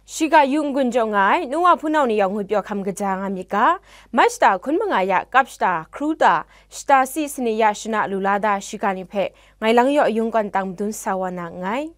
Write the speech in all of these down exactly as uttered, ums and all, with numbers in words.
Shiga yu n-gun jaw nga ai, nu wa hpunau ni yawng ngut pyaw hkam kaja nga myit ga, Mach shata hkun manga ya kap shata, hkru ta, shata si sanit ya shana lu la da shiga ni hpe, ngai lang yaw yung kawn tang madun sa wa na nngai.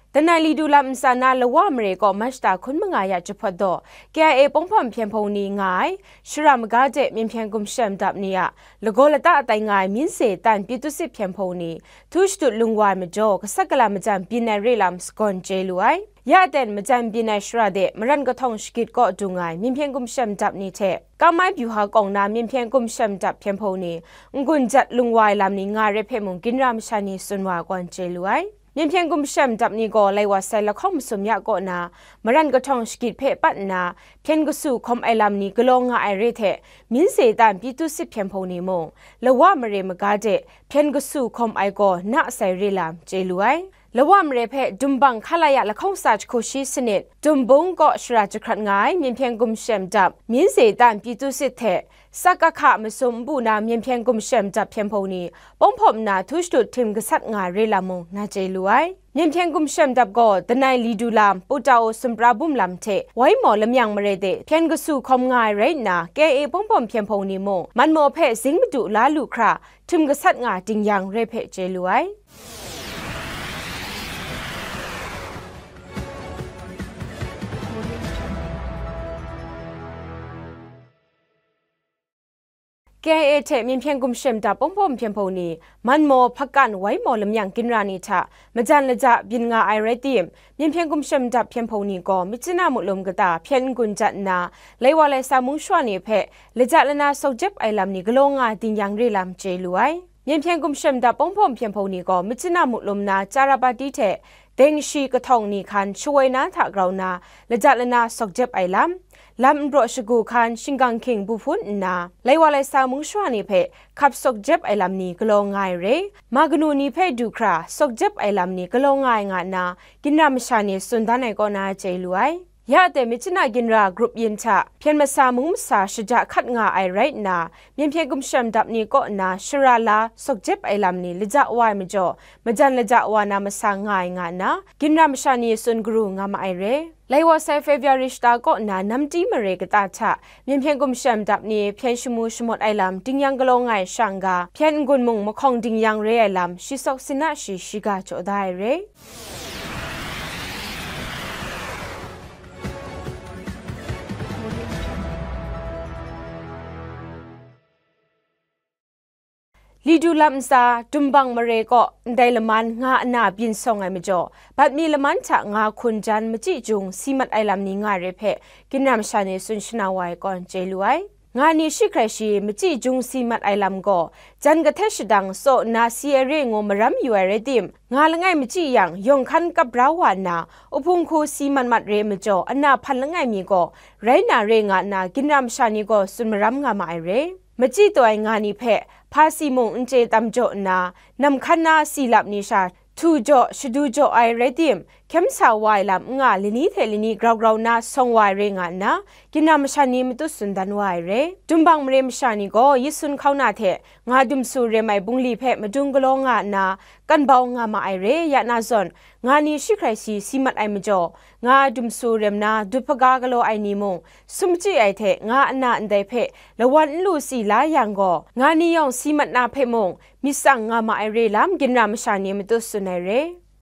Danai li du lam ntsa na Lawa mare kaw Mach shata hkun manga ya jahpawt daw, K I A pawng hpawm hpyen hpung ni nga ai, shara maga de Myen hpyen gumshem dap ni a lagaw lata tai nga ai Minze tan Pyitusit hpyen hpung ni, htu shadut lung wa ai majaw, gasat gala majan byin ai re lam sagawn chye lu ai. Ya ten majan byin ai shara de Maran kahtawng shagit kaw dung ai Myen hpyen gumshem dap ni hte, Kamai Byuha kawng na Myen hpyen gumshem dap hpyen hpung ni, n-gun jat lung wa ai lam ni nga ai re hpe mung, ginra masha ni tsun wa ai kawn chye lu ai. Myen hpyen gumshem dap ni gaw lai wa sai lahkawng masum ya kaw na, Maran kahtawng shagit hpe pat nna, hpyen kasu hkawm ai lam ni galaw nga ai re hte, Minze tan Pyitusit hpyen hpung ni mung, Lawa mare maga de hpyen kasu hkawm ai gaw na sai re lam chye lu ai. Lawa mare hpe dumbang hkalaya lahkawng tsa jahku shi sanit, Dumbung kaw shara jahkrat nga ai Myen hpyen gumshem dap, Minze tan Pyitusit hte, Sakakha masum npu na Myen hpyen gumshem dap hpyen hpung ni, pawng hpawm nna htu shadut htim gasat nga ai re lam mung na chye lu ai. Myen hpyen gumshem dap gaw, danai li du lam, Putao sumpra bum lam hte, Waimaw lamyang mare de hpyen kasu hkawm nga ai rai nna, K I A pawng hpawm hpyen hpung ni mung, Manmaw hpe zing madu la lu hkra, htim gasat nga dingyang re hpe chye lu ai. K I A hte Myen hpyen gumshem dap pawng hpawm hpyen hpung ni, Manmaw, Hpakan, Waimaw lamyang ginra ni hta majan laja byin nga ai rai tim, Myen hpyen gumshem dap hpyen hpung ni gaw, myitkyina mulum kata hpyen n-gun jat nna, lai wa lai sa mung shawa ni hpe laja lana sawk jep ai lam ni galaw nga dingyang re lam chye lu ai. Myen hpyen gumshem dap pawng hpawm hpyen hpung ni gaw, myitkyina mulum na Carapati hte Dengshi kahtawng ni hkan shawoi na hta grau na, laja lana sawk jep ai lam, lam nraw shagu hkan shinggang hking bu hpun nna, lai wa lai sa mung shawa ni hpe hkap sawk jep ai lam ni galaw nga ai re. Ma kanu ni hpe du hkra sawk jep ai lam ni galaw nga ai nga nna, ginra masha ni tsun dan ai kaw na chye lu ai. Ya de myitkyina ginra grup yin hta hpyen masa mung masa shaja hkat nga ai rai nna, Myen hpyen gumshem dap ni kaw nna shara la sawk jep ai lam ni laja wa ai majaw, majan laja wa na masa nga ai nga nna, ginra masha ni tsun garu nga ma ai re. Lai wa sai February shata kaw nna Namti mare kata hta, Myen hpyen gumshem dap ni hpyen shamu shamawt ai lam dingyang galaw nga ai shang ga, hpyen n-gun mung mahkawng dingyang re ai lam shi sawk sina shi shiga jaw da ai re. Li du lam ntsa, Dumbang mare kaw ndai laman nga ana byin sawng ai majaw, bat mi laman hta nga hkun jan machyi jung si mat ai lam ni nga ai re hpe, ginra masha ni tsun shana wa ai kawn chye lu ai. Nga ni shi hkrai shi machyi jung si mat ai lam gaw, jan kahtet shadang tsaw nna si ai re ngu maram yu ai rai tim, nga langai machyi yang, yawng hkan kap bra wa nna, uhpung hku si mat mat re majaw, ana hpan langai mi gaw, rai na re nga nna, ginra masha ni gaw tsun maram nga ma ai re. Machyi taw ai nga ni hpe, hpa si mung n chye tam jaw nna, nam hkan na si lap ni sha, htu jaw, shadu jaw ai rai tim, hkyem sa wa ai lam n nga lani hte lani grau grau nna sawng wa ai re nga nna, ginra masha ni matut tsun dan wa ai re. Dumbang mare masha ni gaw Yesun hkauna hte nga dumsu rem ai bungli hpe madung galaw nga nna, kan bau nga ma ai re, ya na zawn, nga ni shi hkrai shi si mat ai majaw, nga dumsu rem na dut hpaga galaw ai ni mung, sum machyi ai hte nga ana ndai hpe lawan n lu si la yang gaw, nga ni yawng si mat na hpe mung, myit tsang nga ma ai re lam ginra masha ni matut tsun ai re.